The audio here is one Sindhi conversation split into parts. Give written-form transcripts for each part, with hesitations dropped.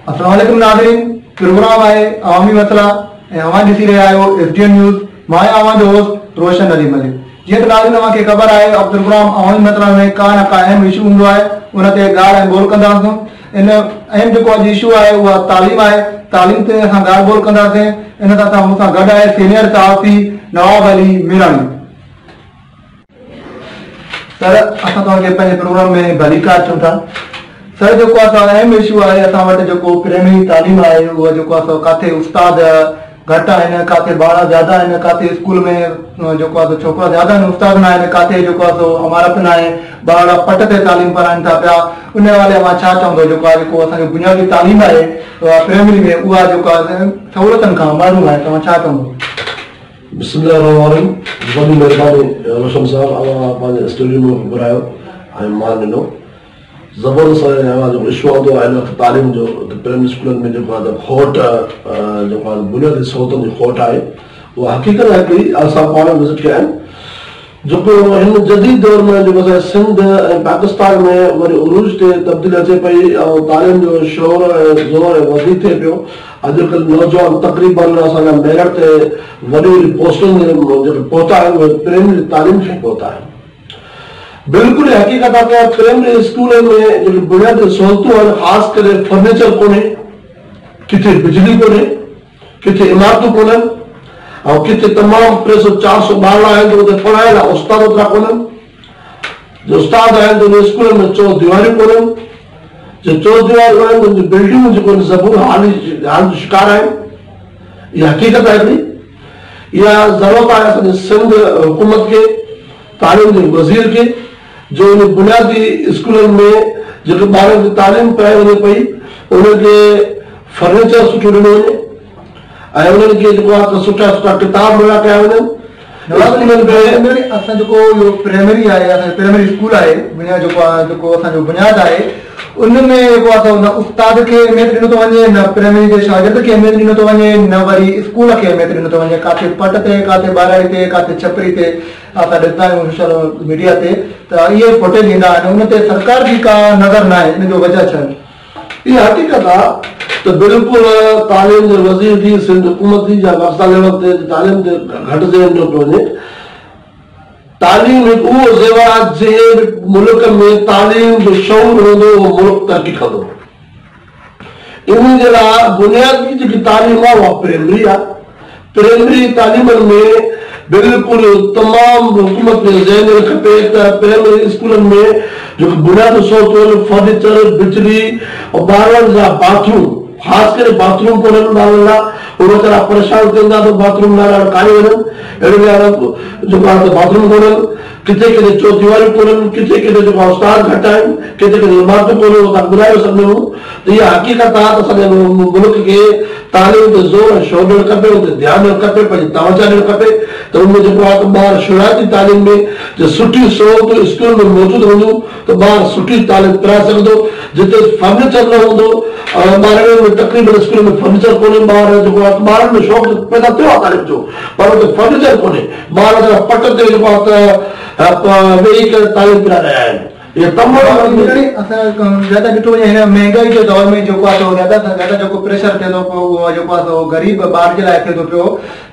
السلام عليڪم ناظرين، پروگرام آهي عوامي مسئلا ۽ اوهان ڏسي رهيا آهيو ايس ڊي اين نيوز. مان آهيان اوهان جو هوسٽ روشن علي ملڪ. جيئن ته ناظرين اوهان کي خبر آهي ته پروگرام عوامي مسئلا ۾ ڪا نه ڪا اهم اشو هوندو آهي، ان تي ڳالهه ۽ ٻولهه ڪنداسون. ان اهم جيڪو اڄ اشو آهي اها تعليم آهي. تعليم تي اسان ڳالهه ٻولهه ڪنداسين. ان سان سان مون سان گڏ آهي سينيئر صحافي نواب علي ميراڻي. سر اسان توهان کي پنهنجي پروگرام ۾ ڀليڪار چئون ٿا. سر جيڪو آهي سو اهم اشو آهي اسان وٽ، جيڪو پرائمري تعليم آهي اها جيڪو آهي سو ڪاٿي استاد گهٽ آهن، ڪاٿي ٻار زياده آهن، ڪاٿي اسڪول ۾ جيڪو آهي سو ڇوڪرا زياده آهن استاد نه آهن، ڪاٿي جيڪو آهي سو عمارت نه آهي، ٻارڙا پٽ تي تعليم پرائن ٿا پيا. ان حوالي اوهان ڇا چوندو؟ جيڪو آهي جيڪو اسان جي بنيادي تعليم آهي پرائمري ۾ اها جيڪو آهي سهولتن کان محروم آهي، توهان ڇا چوندو؟ بسم الله الرحمن الرحيم. وڏي مهرباني روشن صاحب، اوهان پنهنجي اسٽوڊيو ۾ گهرايو ۽ مان ڏنو. زبردست ۽ اوهان جيڪو اشو آندو آهي هن وقت تعليم جو ته پرائمري اسڪولن ۾ جيڪو آهي ته کوٽ، جيڪو آهي بنيادي سهولتن جي کوٽ آهي، اها حقيقت آهي. هڪڙي اسان پاڻ وزٽ ڪيا آهن. جيڪو هن جديد دور ۾ جيڪو اسان جي سنڌ ۽ پاڪستان ۾ وري عروج تي تبديلي اچي پئي ۽ تعليم جو شور ۽ زور وڌيڪ ٿئي پيو. اڄڪلهه نوجوان تقريبن اسان جا ميرٽ تي وڏي وڏي پوسٽن تي جيڪي پهتا آهن اهي پرائمري تعليم کان پهتا آهن. بلڪل اها حقيقت آهي ته پرائمري اسڪولن ۾ جيڪي بنيادي سهولتون آهن، خاص ڪري فرنيچر ڪونهي، ڪٿي بجلي ڪونهي، ڪٿي عمارتون ڪونهن ۽ ڪٿي تمام 300 400 ٻارڙا آهن ته اتي پڙهائڻ لاء استاد اوترا ڪونهن. جي استاد آهن ته انهن اسڪولن ۾ چؤ ديواريون ڪونهن، جي چؤ ديواريون آهن ته ان جون بلڊنگون جيڪو آهن زبون حالي حال جو شڪار آهن. اها حقيقت آهي هڪڙي. اها ضرورت آهي اسان جي سنڌ حڪومت کي، تعليم جي وزير کي جو ان بنيادي اسڪولن ۾ جيڪي ٻارن کي تعليم پڙهائي وڃي پئي انهن کي فرنيچر سٺو ڏنو وڃي ۽ انهن کي جيڪو آهي ته سٺا سٺا ڪتاب مهيا ڪيا وڃن. اسڪولن ۾ اسان جيڪو اهو پرائمري آهي، اسان جو پرائمري اسڪول آهي، بنياد جيڪو آهي، جيڪو اسان جو بنياد آهي، ان ۾ جيڪو آهي سو نه استاد کي اهميت ڏنو ٿو وڃي، نه پرائمري جي شاگرد کي اهميت ڏنو ٿو وڃي، نه وري اسڪول کي اهميت ڏنو ٿو وڃي. ڪاٿي پٽ تي، ڪاٿي ٻهراڙي تي، ڪاٿي ڇپري تي اسان ڏسندا آهيون سوشل ميڊيا تي ته اهي فوٽيج ايندا آهن، ان تي سرڪار جي ڪا نظر ناهي، ان جو وجهه ڇا آهي؟ اها حقيقت آ ته بلڪل تعليم جي وزير جي سنڌ حڪومت جي يا پاڪستان ليول تي تعليم تي گهٽ ذهن ڏنو پيو وڃي. تعليم هڪ اهو زيور آ جنهن به ملڪ ۾ تعليم جو شعور هوندو اهو ملڪ ترقي ڪندو. انهي جي لاء بنيادي جيڪي تعليم آ اها پرائمري آ. پرائمري تعليمن ۾ بلڪل تمام حڪومت کي ذهن ڏيڻ کپي ته پرائمري اسڪولن ۾ جيڪو بنيادي سهولتون آهن، فرنيچر، بجلي ۽ ٻارڙن جا باٿ روم، خاص ڪري باٿ روم ڪونهن ٻارڙن لاء، اهي ويچارا پريشان ٿين ٿا ته باٿ روم نه لاء ڪاڏي وڃن، اهڙي جيڪو آهي ته باٿ روم ڪونهن، ڪٿي ڪٿي چو ديواريون ڪونهن، ڪٿي ڪٿي جيڪو آهي استاد گهٽ آهن، ڪٿي ڪٿي عمارتون ڪونهن، اهو توهان ٻڌايو سڀني مون ته اها حقيقت آهي ته اسان جي ملڪ کي تعليم تي زور ۽ شور ڏيڻ کپي، ان تي ڌيان ڏيڻ کپي، پنهنجي توجه ڏيڻ کپي ته ان ۾ جيڪو آهي ته ٻار شروعاتي تعليم ۾ جي سٺيون سهولتون اسڪول ۾ موجود هونديون ته ٻار سٺي تعليم پرائي سگهندو، جتي فرنيچر نه هوندو ۽ ٻارڙن ۾ تقريبن اسڪول ۾ فرنيچر ڪونهي، ٻار جيڪو آهي ته ٻارن ۾ شوق پيدا ٿيو آهي تعليم جو پر اتي فرنيچر ڪونهي، ٻار ويچارا پٽ تي جيڪو آهي ته ويهي ڪري تعليم پرائي رهيا آهن. اهي تمام اسان زياده ڏٺو وڃي هن مهنگائي جي دور ۾ جيڪو آهي سو زياده کان زياده جيڪو پريشر ٿئي ٿو پيو اهو جيڪو آهي سو غريب ٻار جي لاء ٿئي ٿو پيو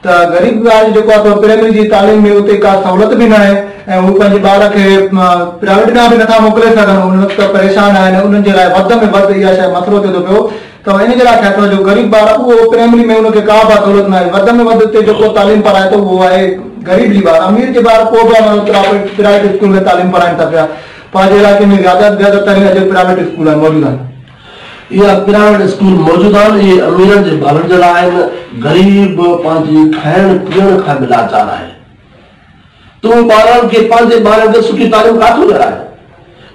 ته غريب ٻار جيڪو آهي سو پرائمري جي تعليم ۾ اتي ڪا سهولت به ناهي ۽ هو پنهنجي ٻار کي پرائيويٽ ڏانهن به نٿا موڪلي سگهن، ان وقت پريشان آهن، انهن جي لاء وڌ ۾ وڌ اها شيء مسئلو ٿئي ٿو پيو ته ان جي لاء ڇا ٿيو جو غريب ٻار اهو پرائمري ۾ ان کي ڪا به سهولت ناهي، وڌ ۾ وڌ اتي جيڪو تعليم پرائي ٿو اهو آهي غريب جي ٻار، امير جي ٻار پوء به پرائيويٽ اسڪول ۾ تعليم پرائين ٿا پيا، پنهنجي علائقي ۾ زياده زياده ترين اڄ پرائيويٽ اسڪول آهن موجود آهن. اها پرائيويٽ اسڪول موجود آهن اهي اميرن جي ٻارن جي لاء آهن، غريب پنهنجي کائڻ پيئڻ کان به لاچار آهي. تون ٻارن کي پنهنجي ٻارن کي سٺي تعليم ڪاٿو ڏيارائين؟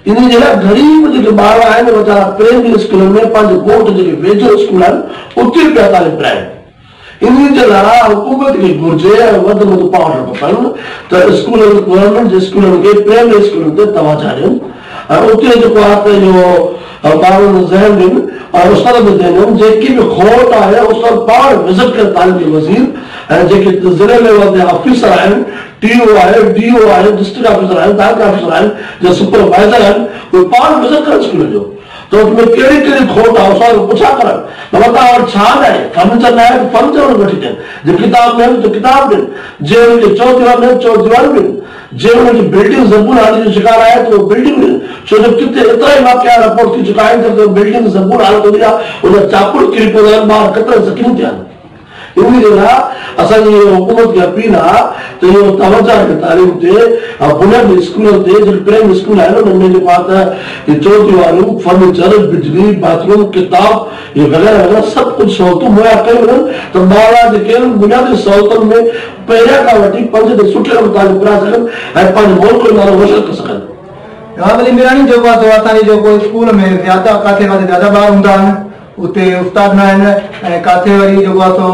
انهي جي لاء غريب جيڪي ٻار آهن ويچارا پرائمري اسڪولن ۾ پنهنجي ڳوٺ جيڪي ويجهو اسڪول آهن اتي پيا تعليم پرائين. انهي جي لاء حڪومت کي گهرجي ۽ وڌ ۾ وڌ اپاء وٺڻ کپن ته اسڪولن گورنمينٽ جي اسڪولن کي پرائمري اسڪولن تي توجه ڏين ۽ اتي جيڪو آهي ته اهو ٻارن جو ذهن ڏين ۽ استادن جو ذهن ڏين جيڪي به کوٽ آهي استاد پاڻ وزٽ ڪري تعليم جو وزير ۽ جيڪي ضلعي ليول تي آفيسر آهن، ٽي او آهي، ڊي او آهي، ڊسٽرڪٽ آفيسر آهن، تعلقه آفيسر آهن، جا سپروائيزر آهن، اهي پاڻ وزٽ ڪرن اسڪولن جو ته ان ۾ ڪهڙي ڪهڙي کوٽ آهي اسان کي پڇا ڪرن ته توهان وٽ ڇا ناهي، فرنيچر ناهي ته فرنيچر انهن کي وٺي ڏين، جي ڪتاب ناهن ته ڪتاب ڏين، جي انهن کي چؤ ديوار ناهن چؤ ديواريون ڏين، جي انهن جي بلڊنگ زبون حالي جو شڪار آهي ته اهو بلڊنگ ڏين، ڇو جو ڪٿي ايترا ئي واقعا رپورٽ ٿي چڪا آهن ته بلڊنگ زبون حالت هوندي آهي ان جا چاپڙ ڪري پوندا آهن ٻار ڪيترا زخمي ٿيا آهن. انهي جي لاء اسان جي حڪومت کي اپيل آ ته اهو توجه رکي تعليم تي ۽ بنيادي اسڪولن تي جيڪي پرائمري اسڪول آهن انهن ۾ جيڪو آ ته اهي چوديواريون، فرنيچر، بجلي، باٿ روم، ڪتاب اهي وغيره وغيره سڀ ڪجهه سهولتون مهيا ڪيون وڃن ته ٻارڙا جيڪي آهن بنيادي سهولتن ۾ پهريان کان وٺي پنج تائين سٺي نموني تعليم پرائي سگهن ۽ پنهنجي ملڪ جو نالو روشن ڪري سگهن. نواب علي ميراڻي جيڪو آ سو اسان جي جيڪو اسڪول ۾ زياده ڪاٿي ڪاٿي زياده ٻار هوندا آهن اتي استاد نه آهن ۽ ڪاٿي وري جيڪو آهي سو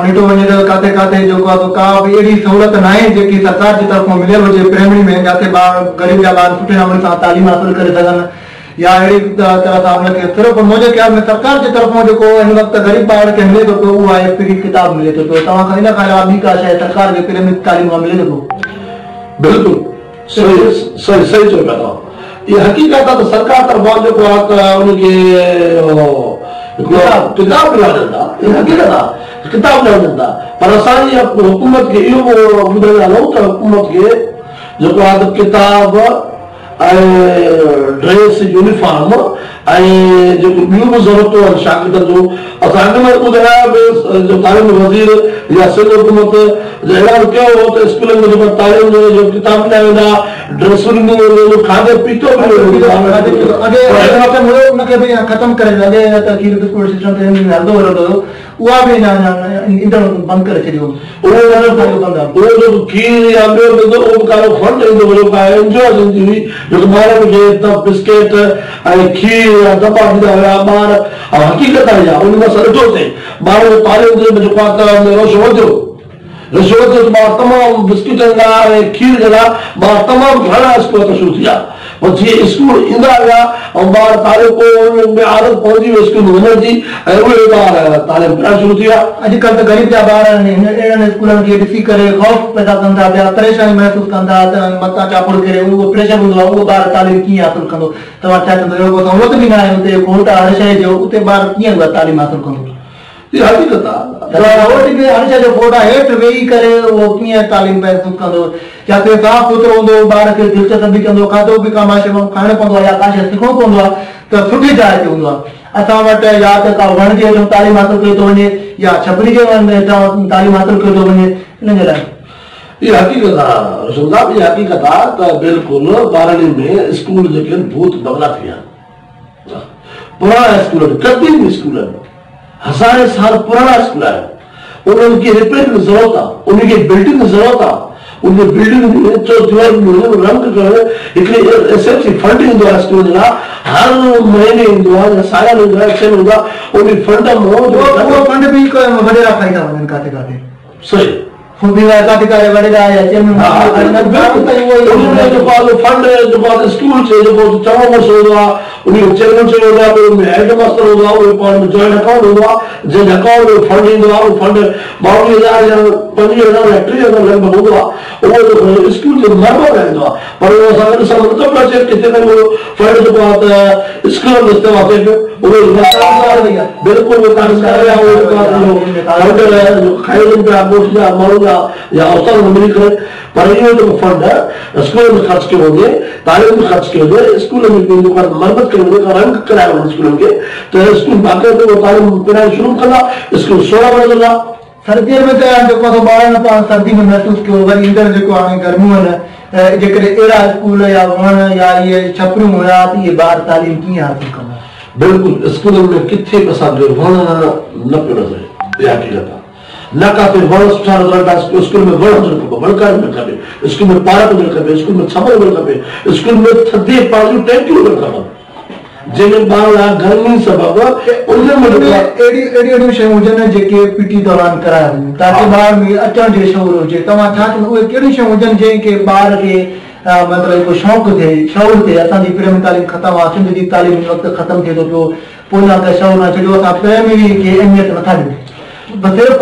ڏٺو وڃي ته ڪاٿي ڪاٿي جيڪو آهي سو ڪا به اهڙي سهولت ناهي جيڪي سرڪار جي طرفان مليل هجي پرائمري ۾ جاتي ٻار غريب جا ٻار سٺي نموني سان تعليم حاصل ڪري سگهن يا اهڙي طرح سان ان کي صرف منهنجي خيال ۾ سرڪار جي طرفان جيڪو هن وقت غريب ٻار کي ملي ٿو پيو اهو آهي فري ڪتاب ملي ٿو پيو توهان کان ان کان علاوه ٻي ڪا شيء سرڪار جي پرائمري تعليم مان ملي ٿو پيو؟ بلڪل صحيح صحيح صحيح چئو پيا توهان اها حقيقت آهي ته سرڪار طرفان جيڪو آهي ته ان کي هڪڙو ڪتاب ڏنا وڃن ٿا اها حقيقت آهي ته ڪتاب ڏنا وڃن ٿا پر اسان جي حڪومت کي اهو به ٻڌائيندا هلون ته حڪومت کي جيڪو آهي ته ڪتاب ۽ ڊريس يونيفارم ۽ جيڪو ٻيون به ضرورتون آهن شاگردن جون اسان اڳ ۾ ٻڌايا به جو تعليم وزير يا سنڌ حڪومت جو اعلان ڪيو هو ته اسڪولن ۾ جيڪو تعليم جو جو ڪتاب ڏنا ويندا ڊريسون ڏنيون وينديون کاڌو پيتو به ڏنو ويندو اڳي ان کي به ختم ڪري اڳي ته کير بسڪوٽ سسٽم تي هلندو هلندو هو اها به ايندڙ بند ڪري ڇڏيو. اهو جيڪو کير يا ٻيو ملندو اهو به ڪارو فنڊ ايندو هو جيڪو ڪا اين جي او ايندي هئي جيڪو ٻارن کي ته بسڪيٽ ۽ کير يا دٻا ڏيندا هيا ٻار ۽ حقيقت آهي اها ان ۾ اسان ڏٺوسين ٻارن جو تعليم جي جيڪو آهي ته روش وڌيو روش وڌيو ته ٻار تمام بسڪيٽن لاء ۽ کير جي لاء ٻار تمام گهڻا اسڪول اچڻ شروع ٿي ويا. پوء جيئن اسڪول ايندا ويا ۽ ٻار تعليم پوء انهن ۾ عادت پوندي وئي اسڪول ۾ وڃڻ جي ۽ اهي ٻار تعليم پرائڻ شروع ٿي ويا. اڄڪلهه ته غريب جا ٻار اهڙن اسڪولن کي ڏسي ڪري خوف پيدا ڪن ٿا پيا، پريشاني محسوس ڪن ٿا ته متان چاپڙ ڪري اهو پريشر هوندو آهي اهو ٻار تعليم ڪيئن حاصل ڪندو توهان ڇا چوندو اهڙو ڪو سهولت به ناهي اتي کوٽ آهي هر شيء جو اتي ٻار ڪيئن اها تعليم حاصل ڪندو. اها حقيقت آ. روڊ به هر شيء جو کوٽ آ هيٺ ويهي ڪري اهو ڪيئن تعليم محسوس ڪندو جاتي صاف سٿرو هوندو ٻار کي دلچسپ به ڪندو کاڌو به ڪا ماشي کائڻو پوندو آ يا ڪا شيء سکڻو پوندو آ ته سٺي جاء تي هوندو آ اسان وٽ يا ته ڪا وڻ جي هيٺان تعليم حاصل ڪئي ٿو وڃي يا ڇپري جي هيٺان تعليم حاصل ڪئي ٿو وڃي ان جي لاء. اها حقيقت آ رسول صاحب اها حقيقت آ ته بلڪل ٻارڙي ۾ اسڪول جيڪي آهن ڀوت بنگلا ٿي ويا آهن پراڻا اسڪول آهن قديم اسڪول آهن هزارين سال پراڻا اسڪول آهن انهن کي رپيئرنگ جي ضرورت آ انهن کي بلڊنگ جي ضرورت آ ان جي بلڊنگ ۾ چو ديواريون ڏنيون وڃن رنگ ڪرڻ هڪڙي ايس ايم سي فنڊ ايندو آ اسڪول جي لاء هر مهيني ايندو آ يا ساليانو ايندو آ ڇهه مهيني ايندو آ ان فنڊ مان اهو فنڊ به وڏيرا کائي ٿا وڃن ڪاٿي ڪاٿي صحيح خوبي وارا ڪاٿي ڪاٿي وڏيرا يا چيئرمين جيڪو آهي فنڊ جيڪو آهي اسڪول چي جيڪو چڱو مڙس هوندو آهي ان کي چيئرمين چيو ويندو آهي ان ۾ هيڊ ماستر هوندو آهي اهي پاڻ ۾ جوائنٽ اڪائونٽ هوندو آهي جنهن جي اڪائونٽ ۾ فنڊ ايندو آهي اهو فنڊ 22 هزار يا 25 هزار يا 30 هزار لڳ ڀڳ هوندو آهي اهو جيڪو اسڪول جي مرمت لاء ايندو آهي پر اهو اسان کي ڏسڻ ۾ نٿو پيو اچي ڪٿي تائين اهو فنڊ جيڪو آهي ته اسڪول ۾ استعمال ٿئي پيو اهو بلڪل فنڊ کائي وڃن پيا ڳوٺ جا ماڻهو جا يا استاد ملي ڪري پر اهو جيڪو فنڊ اسڪول ۾ خرچ ڪيو وڃي تعليم ۾ خرچ ڪيو وڃي اسڪول ۾ جيڪو آهي مرمت ڪئي وڃي رنگ ڪرايو وڃي اسڪولن کي ته اسڪول باقاعده تعليم پرائڻ شروع ڪندا اسڪول سهڻا بڻجندا. سردين ۾ ته جيڪو آهي سو ٻارن پاڻ سردي ۾ محسوس ڪيو وري ايندڙ جيڪو هاڻي گرميون آهن جيڪڏهن اهڙا اسڪول يا وڻ يا اهي ڇپريون هيا ته اهي ٻار تعليم ڪيئن حاصل ڪندا. بلڪل اسڪولن ۾ ڪٿي به اسان کي وڻ نه پيو نظر اچي اها حقيقت آهي نه ڪاٿي وڻ سٺا نظر اچن ٿا اسڪول ۾ وڻ هجڻ کپي وڻڪار هجڻ کپي اسڪول ۾ پارڪ هجڻ کپي اسڪول ۾ ڇپر هجڻ کپي اسڪول ۾ ٿڌي پاڻي جون ٽينڪيون هجڻ کپن. جنهن ۾ ٻار لاء گرمي سبب ان ۾ جيڪو اهڙيون اهڙيون شيون هجن جيڪي پي ٽي دوران ڪرايا وڃن تاڪه ٻار ۾ اچڻ جو شعور هجي توهان ڇا چوندو اهي ڪهڙيون شيون هجن جنهن کي ٻار کي مطلب هڪ شوق ٿئي شعور ٿئي اسان جي پرائمري تعليم ختم آهي سنڌ جي تعليم هن وقت ختم ٿئي ٿو پيو پوء ڪا شعور نه ڇو جو اسان پرائمري کي اهميت نٿا ڏيون صرف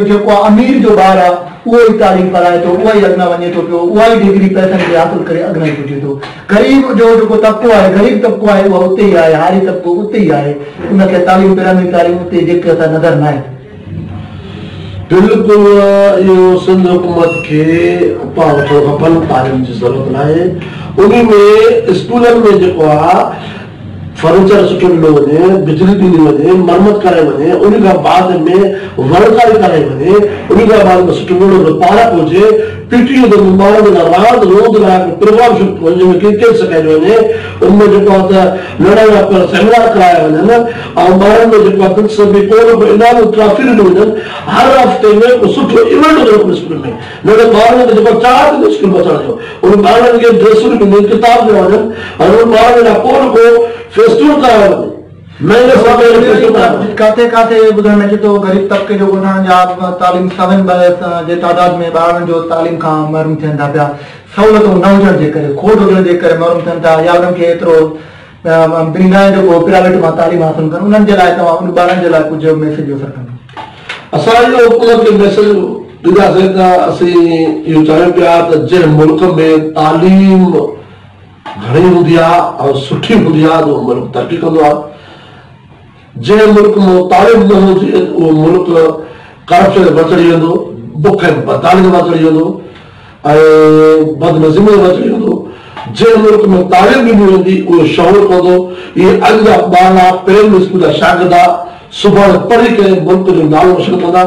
جيڪو امير جو ٻار آهي. اهو ئي تعليم پرائي ٿو، اها ئي اڳنا وڃي ٿو پيو، اها ئي ڊگري پئسن تي حاصل ڪري اڳنا ئي پڄي ٿو. غريب جو جيڪو طبقو آهي، غريب طبقو آهي اها اتي ئي آهي، هاري طبقو اتي ئي آهي، ان کي تعليم پرائمري تعليم اتي جيڪي اسان نظر ناهي. بلڪل اهو سنڌ حڪومت کي اپاء وٺڻ کپن، تعليم جي ضرورت ناهي انهي ۾ اسڪولن ۾ جيڪو آ فرنيچر سٺو ڏنو وڃي، بجلي ڏني وڃي، مرمت ڪرائي وڃي، انهي کان بعد ۾ وڻڪاري ڪرائي وڃي، انهي کان بعد ۾ سٺو ننڍو هڪڙو پارڪ هجي، پي ٽي او ۾ ٻارن جي لاء راند روند لاء هڪڙو پروگرام شروع ڪيو وڃي جنهن ۾ ڪرڪيٽ سکائجي وڃي، ان ۾ جيڪو آهي ته لڙائي جا سيمينار ڪرايا وڃن ۽ ٻارن ۾ جيڪو آهي دلچسپي ڪو نه ڪو انعام ۽ ٽرافيون ڏنيون وڃن، هر هفتي ۾ ڪو سٺو ايونٽ هجڻ کپي اسڪول ۾. ننڍن ٻارڙن کي جيڪو چاهه ٿيندو اسڪول ۾ اچڻ جو انهن ٻارڙن کي ڊريسون ڏنيون وڃن ڪتاب ڏنا وڃن ۽ انهن ٻارڙن لاء ڪو نه ڪو فيسٽيول ڪرايو وڃي مهيني سوا مهيني فيسٽيول ڪرايو وڃي. ڪاٿي ڪاٿي ٻڌڻ ۾ اچي ٿو غريب طبقي جو ڳوٺاڻن جا تعليم سون جي تعداد ۾ ٻارڙن جو تعليم کان محروم ٿين ٿا پيا سهولتون نه هجڻ جي ڪري کوٽ هجڻ جي ڪري محروم ٿين ٿا يا انهن کي ايترو آمدني ناهي جو ڪو پرائيويٽ مان تعليم حاصل ڪن انهن جي لاء توهان انهن ٻارن جي لاء ڪجهه ميسيج ڏيو سگهندو. اسان اهو حڪومت کي ميسيج ڏينداسين ته اسين اهو چاهيون پيا ته جنهن ملڪ ۾ تعليم گهڻي هوندي آهي ۽ سٺي هوندي آهي ته اهو ملڪ ترقي ڪندو آهي. جنهن ملڪ ۾ تعليم نه هجي اهو ملڪ ڪرپشن جي ور چڙهي ويندو، بک ۽ بدحالي جي ور چڙهي ويندو ۽ بدنظمي جي ور چڙهي ويندو. جنهن ملڪ ۾ تعليم ڏني ويندي اهو شعور ڪندو. اهي اڄ جا ٻارڙا پرائمري اسڪول جا شاگرد سڀاڻي پڙهي ڪري ملڪ جو نالو روشن ڪندا.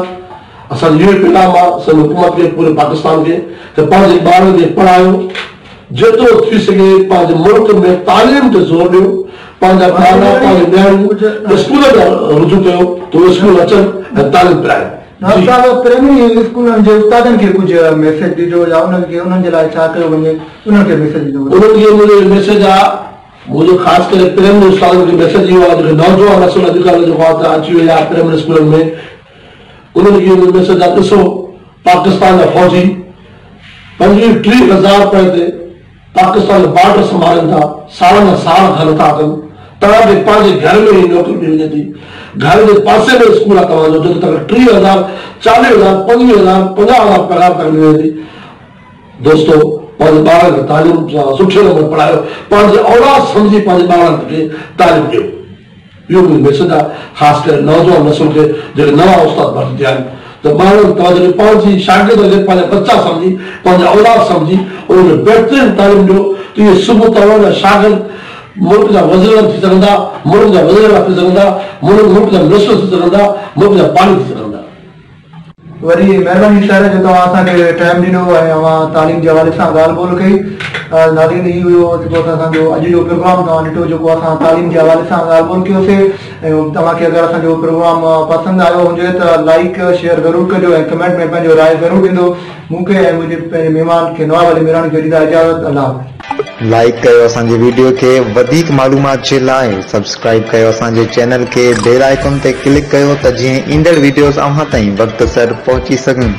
اسان جو اهو ئي پيغام آهي سنڌ حڪومت کي پوري پاڪستان کي ته پنهنجي ٻارن کي پڙهايو. جيترو ٿي سگهي پنهنجي ملڪ ۾ تعليم تي زور ڏيو، پنهنجا ٻارڙا پنهنجي نياڻيون اسڪول ڏانهن رجوع ڪيو ته اهي اسڪول اچن ۽ تعليم پرائين. نواب صاحب پرائمري اسڪولن جي استادن کي ڪجهه ميسيج ڏجو يا انهن کي انهن جي لاء ڇا ڪيو وڃي انهن کي ميسيج ڏجو. انهن کي منهنجو ميسيج آ منهنجو خاص ڪري پرائمري استادن کي ميسيج اهو آ جيڪي نوجوان نسل اڄڪلهه جيڪو آ ته اچي وئي آ پرائمري اسڪولن ۾ انهن کي منهنجو ميسيج آ ڏسو پاڪستان جا فوجي 25 30 هزار رپئي تي پاڪستان جو بارڊر سنڀالين ٿا، سالن جا سال گهر نٿا اچن، توهان کي پنهنجي گهر ۾ ئي نوڪري ڏني وڃي ٿي، گهر جي پاسي ۾ اسڪول آهي توهان جو جتي توهان کي 30 هزار، 40 هزار، 25 هزار، 50 هزار پگهار توهان کي ڏني وڃي ٿي. دوستو پنهنجي ٻارن کي تعليم سان سٺي نموني پڙهايو، پنهنجي اولاد سمجهي پنهنجي ٻارن کي تعليم ڏيو. اهو منهنجو ميسيج آهي خاص ڪري نوجوان نسل کي جيڪي نوان استاد ڀرتي ٿيا آهن ته ٻارن توهان جڏهن پنهنجي شاگرد کي پنهنجا ٻچا سمجهي پنهنجا اولاد سمجهي انهن کي بهترين تعليم ڏيو ته اهي صبح توهان جا شاگرد ملڪ جا وزيراعظم ٿي سگهندا ملڪ جا وزير اعليٰ ٿي سگهندا ملڪ جا منسٽر ٿي سگهندا ملڪ جا باني ٿي سگهندا. وري مهرباني سر جو توهان اسان کي ٽائيم ڏنو ۽ اوهان تعليم جي حوالي سان ڳالهه ٻولهه ڪئي. ناظرين هي هيو جيڪو اسان جو اڄ جو پروگرام توهان ڏٺو جيڪو اسان تعليم جي حوالي سان ڳالهه ٻولهه ڪيوسي ۽ توهان کي اگر اسان جو پروگرام پسند آيو هجي ته لائيڪ شيئر ضرور ڪجو ۽ ڪمينٽ ۾ پنهنجو راء ضرور ڏيندو مون کي ۽ منهنجي پنهنجي مهمان کي نواب علي ميراڻي کي ڏيندا اجازت الله حافظ. لائيڪ ڪيو اسان جي ويڊيو کي وڌيڪ معلومات جي لاء سبسڪرائيب ڪيو اسان جي چينل کي بيل آئيڪن تي ڪلڪ ڪيو ته جيئن ايندڙ ويڊيوز اوهان تائين وقت سر پهچي سگهن.